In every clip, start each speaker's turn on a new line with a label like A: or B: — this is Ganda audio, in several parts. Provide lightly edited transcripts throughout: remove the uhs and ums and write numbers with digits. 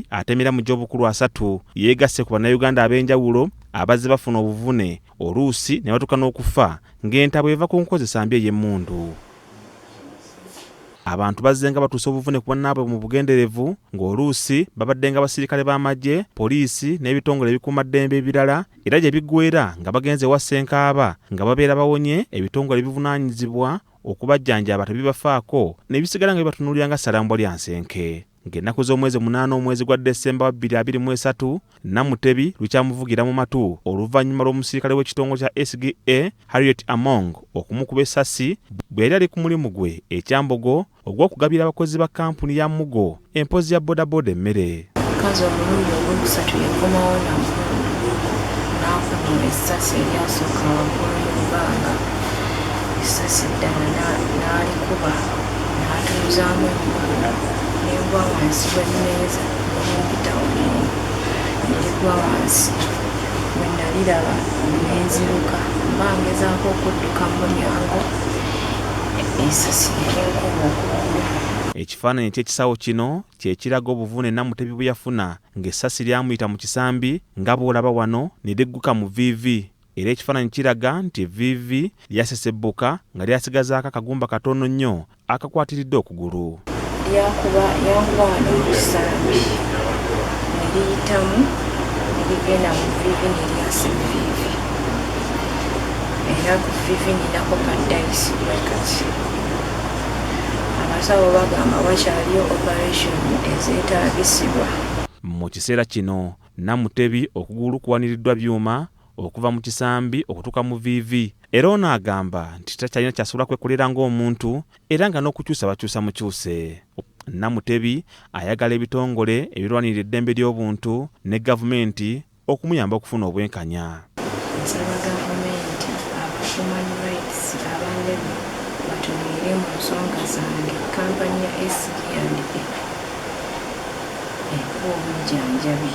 A: Atemera mu gy'obukulu 30 yeegasse ku Bannayuganda ab'enjawulo abazze bafuna obuvune oluusi ne batuuka n'okufa ng'entabwe eva ku nkozesa mbi ey'emmundu. Abantu bazze nga batuusa obuvune ku bannaabwe mu bugenderevu ng'oluusi babadde nga basirikale b'amagye, poliisi n'ebitongole ebikuumaddembe ebirala, era gye biggweera nga bagenze ewa Ssenkaaba nga babeera bawonye ebitongole ebivunaanyizibwa okubajjanjaba tebibafaako ne bisigala nga bibatunuulira nga ssalambwa lya nsenke. Ng'ennaku z'omwezi 8 omwezi gwa Desemba wa 2023, Namutebi lukyamuvugira mu matu oluvannyuma lw'omusirikale w'ekitongole kya SGA Harriet Among okumukuba essasi bwe yali ali ku mulimu gwe e Kyambogo ogw'okugabira abakozi ba kkampuni ya Mugo empozi ya bodaboda emmere.
B: Omukazi omulundi ogwokusatu yakomawo na mmundu n'akuba essasi eryasooka waggulu mu bbanga, essasi eddala n'alikuba n'atuuzaamu emmundu n'egwa wansi w'emmeeza ne limpita wano ne ligwa wansi. Bwe naliraba ne nziruka mba ngezaako okudduka mu mulyango, essasi ne linkuba okugulu.
A: Ekifaananyi eky'ekisawo kino kye kiraga obuvune Namutebi bwe yafuna ng'essasi lyamuyita mu kisambi nga bw'olaba wano ne ligguka mu vviivi. Era ekifaananyi kiraga nti evviivi lyasesebbuka nga lyasigazaako akagumba katono nnyo akakwatiridde okugulu.
B: Lyakuba yankuba wano mu kisambi ne liyitamu ne ligenda mu vviivi ne lyasa evviivi. Era ku vviivi nninako ka dayisi bwe kati. Abasawo bagamba wakyaliyo operation ezeetaagisibwa.
A: Mu kiseera kino Namutebi okugulu kuwaniriddwa byuma okuva mu kisambi okutuuka mu vviivi, era ono agamba nti takyalina ky'asobola kwekolera ng'omuntu era nga n'okukyusa bakyusa mukyuse. Namutebi ayagala ebitongole ebirwanirira eddembe ly'obuntu ne gavumenti okumuyamba okufuna obwenkanya.
B: Nsaba gavumenti, aba human rights, aba labour batunuulire mu nsonga zange. Kampani ya SG&A empe obujjanjabi,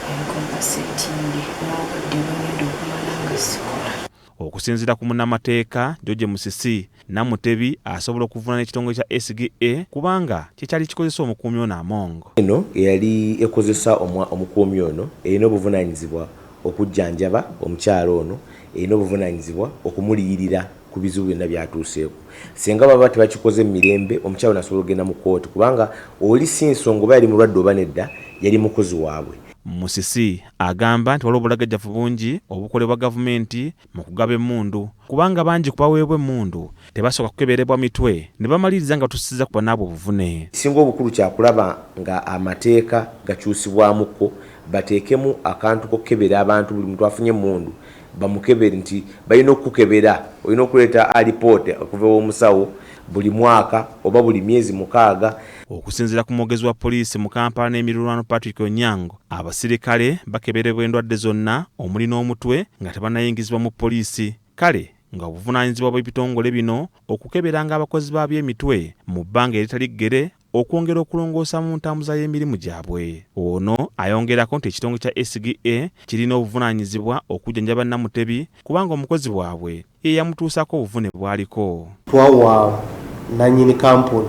B: encompensatinge n'obudde bwe ngenda okumala nga sikola.
A: Okusinziira ku munnamateeka George Musisi, Namutebi asobola okuvunaana ekitongole kya SGA kubanga kye kyali kikozesa omukuumi ono Among.
C: Eno eyali ekozesa omukuumi ono erina obuvunaanyizibwa okujjanjaba omukyala ono, erina obuvunaanyizibwa okumuliyirira ku bizibu byonna by'atuuseeko. Singa baba tebakikoze mu mirembe, omukyala ono asobola okugenda mu kkooti kubanga oli si nsonga oba yali mulwadde oba nedda, yali mukozi waabwe.
A: Musisi agamba nti waliwo obulagajjavu bungi obukolebwa gavumenti mu kugaba emmundu kubanga bangi ku baweebwa emmundu tebasooka kukeberebwa mitwe ne bamaliriza nga batuusizza ku bannaabwe obuvune.
C: Ekisinga obukulu kya kulaba nga amateeka gakyusibwamukko, bateekemu akantu k'okukebera abantu, buli muntu afunye emmundu bamukebere, nti balina okukukebera, olina okuleeta alipoota okuva ew'omusawo buli mwaka oba buli myezi 6.
A: Okusinziira ku mwogezi wa poliisi mu Kampala n'emirirwano Patrick Onyango, abasirikale bakeberebwa endwadde zonna omuli n'omutwe nga tebannayingizibwa mu poliisi. Kale nga obuvunaanyizibwa bw'ebitongole bino okukeberanga abakozi baabyo emitwe mu bbanga eritali ggere okwongera okulongoosa mu ntambuza y'emirimu gyabwe. Ono ayongerako nti ekitongole kya SGA kirina obuvunaanyizibwa okujjanjaba Namutebi kubanga omukozi waabwe ye yamutuusaako obuvune bw'aliko.
D: Twawa nannyini kampuni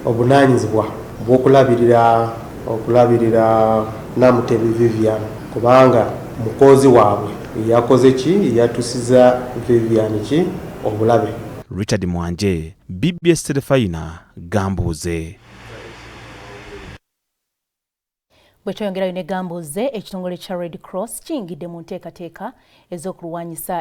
D: obuvunaanyizibwa bw'okulabirira okulabirira Namutebi Vivian kubanga mukozi waabwe yakoze ki, yatusiza Vivian ki obulabe.
A: Richard Mwanje, BBS Terefayina, Gambuuze.
E: Bwe tweyongerayo ne Gambuuze, ekitongole kya Red Cross kiyingidde mu nteekateeka ez'okulwanyisa